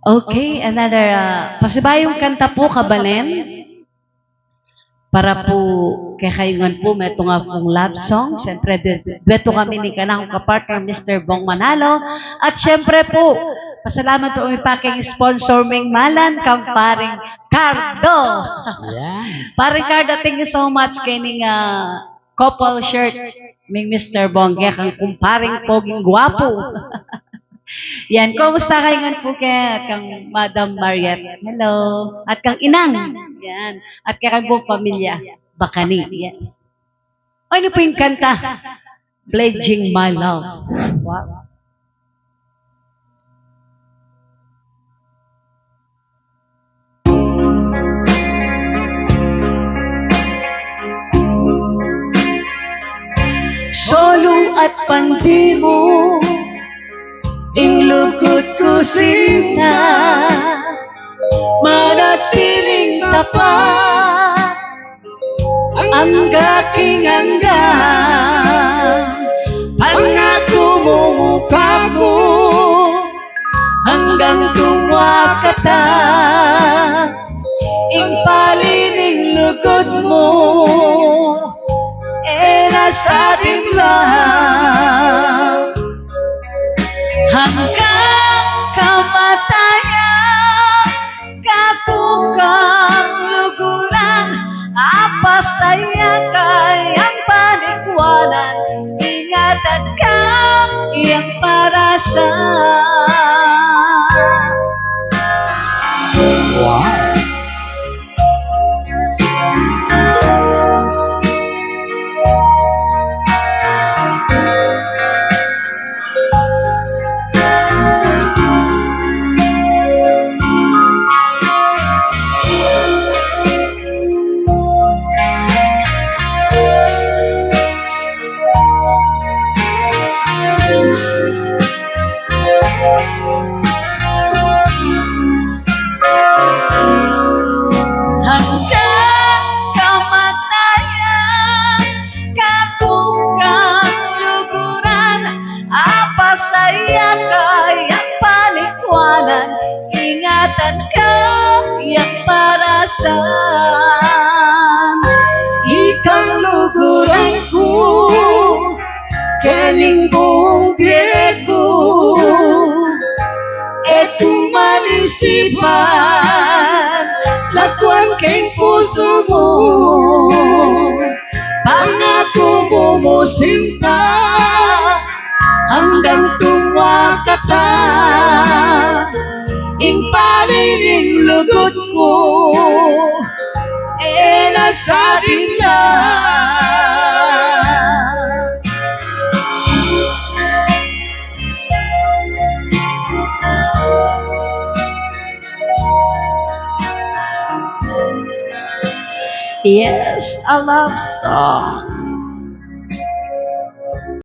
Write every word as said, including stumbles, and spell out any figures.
Okay, another, ah, pasibayung kanta pu, kabalen. Para pu kekayu ngan pu, metung a pung love song. Siyempre, du-, duetu kami ning kanakung kapartner, Mister Bong Manalo. At siyempre pu, pasalamat pu mi pa keng sponsor ming malan, kang paring Cardo. Yan. Paring Cardo, thank you so much kening, ah, couple shirt ming Mister Bong, keng kumparing poging gwapu. Yan, kumusta kayu ngan pu ke, at kang Madam Mariette? Hello. At kang Inang. Yan. At keng buong pamilya. Bacani, yes. O, ini pu ing kanta, Pledging My Love. Wow. Solu at pandimu, ing lugud ku sinta, manatiling tapat angga king angga. Pangaku mu mu kaku, anggang tumua ka ta, ing pali ning lugud mu, e na sa dimla. Anggang kamatayan, kaku kang luguran, apasaya ka yang panikwanan, ingatan ka yang parasa. Wow. Anggang kamatayan, kaku kang luguran, apasaya ka yang panikwanan, ingatan ka yang parasa. Ikang luguran ku, kening buung bie ku, e ku man isipan, lakuan keng pusu mu. Pangaku mu mu sinta, anggang tumua ka ta, ing pali ning lugud ku, e na sa dimla. Yes, a love song.